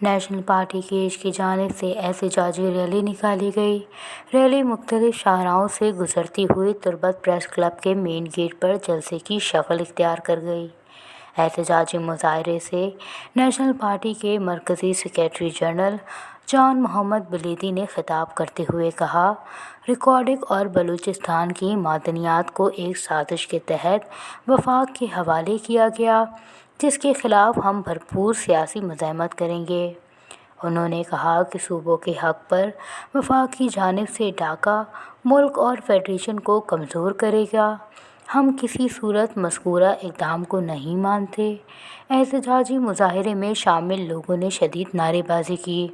National party catch کی جانب سے احتجاجی ریلی نکالی گئی۔ ریلی مختلف شاہراہوں سے گزرتی ہوئی تربت پریس کلب کے مین گیٹ پر جلسے کی شکل اختیار کر گئی۔ احتجاجی مظاہرے سے نیشنل پارٹی کے مرکزی سیکرٹری جنرل جان محمد بلیدی نے خطاب کرتے ہوئے کہا، ریکارڈنگ اور بلوچستان کی معدنیات کو ایک سازش کے تحت وفاق کے حوالے کیا گیا، جس کے خلاف ہم بھرپور سیاسی مزاحمت کریں گے۔ انہوں نے کہا کہ صوبوں کے حق پر وفاق کی جانب سے ڈاکہ ملک اور فیڈریشن کو کمزور کرے گا۔ ہم کسی صورت مذکورہ اقدام کو نہیں مانتے۔ احتجاجی مظاہرے میں شامل لوگوں نے شدید نعرے بازی کی۔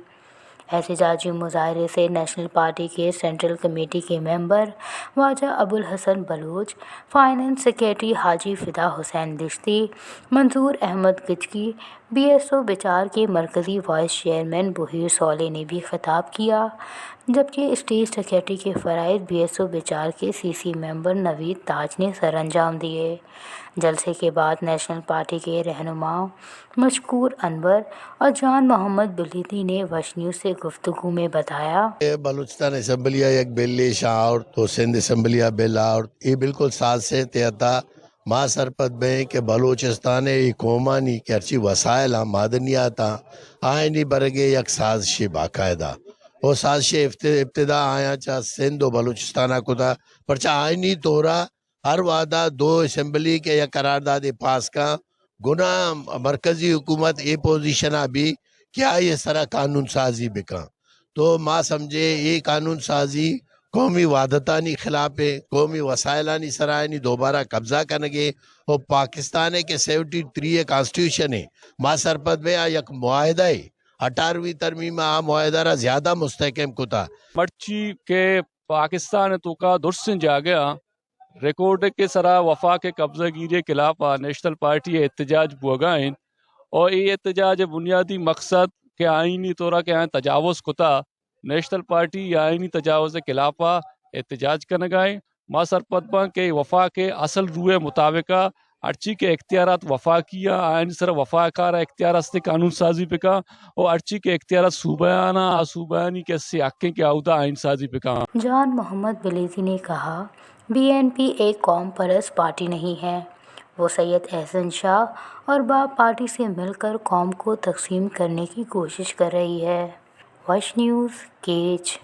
احتجاجی مظاہرے سے نیشنل پارٹی کے سینٹرل کمیٹی کے ممبر واجہ ابوالحسن بلوچ، فائنانس سیکرٹری حاجی فدا حسین دشتی، منظور احمد گچکی، بی ایس او بچار کے مرکزی وائس چیئرمین بحیر صالح نے بھی خطاب کیا، جبکہ اسٹیج سیکرٹری کے فرائض بی ایس او بچار کے سی سی ممبر نوید تاج نے سر انجام دیے۔ جلسے کے بعد نیشنل پارٹی کے رہنماؤں مشکور انور اور جان محمد بلیدی نے وش نیوز سے گفتگو میں بتایا۔ اے بلوچستان اسمبلی ء یک بلے شاہ آورت تو سندھ اسمبلی ء بل آورت، اے بالکل سازش ء تحت ء ما سرپد بئیں کہ بلوچستان ء اے قومانی کہ ہرچی وسائل آں، معدنیات آں، آیانی برگ ء یک سازشے باقاعدہ و سازش ء ابت-، ابتدا آیاں چہ سندھ و بلوچستان ء کتا، پرچا آئینی طور ء ہر وہدا دو اسمبلی کہ یک قراردادے پاس کن، گنا مرکزی حکومت اے پوزیشن ء بی کہ آئی ء سرا قانون سازی بکن۔ تو ما سمجھے اے قانون سازی قومی وحدتانی خلاف ء، قومی وسائلانی سرا آیانی دوبارہ قبضہ کنگے و پاکستان ء کہ سیونٹی تھری ء کانسٹیٹیوشن ء ما سرپد بے آ یک معاہدہ ء اٹھارہویں ترمیم ء آ معاہدہ را زیادہ مستحکم کتا۔ مرچی کہ پاکستان ء توکا درسیں جاگہ آں ریکارڈ کے سرا وفاق ء قبضہ گیری ء خلاف ء نیشنل پارٹی ء احتجاج بوگا انت اور اے احتجاج ء بنیادی مقصد کہ آئینی طور ء کہ آیاں تجاوز کتا، نیشنل پارٹی آئینی تجاوز ء خلاف ء احتجاج کنگا انت۔ ما سرپد باں کہ وفاق ء اصل روح ء مطابق ء ہرچی کہ اختیارات وفاقی آں، آیانی سر وفاق ء را اختیار است قانون سازی بکن و ہرچی کہ اختیارات صوبہ آناں، آ صوبہ آنی کسے حق انت کہ اودا آئین سازی بکن۔ جان محمد بلیدی نے کہا، بی این پی ایک قوم پرست پارٹی نہیں ہے، وہ سید احسن شاہ اور باپ پارٹی سے مل کر قوم کو تقسیم کرنے کی کوشش کر رہی ہے۔ وش نیوز، کیچ۔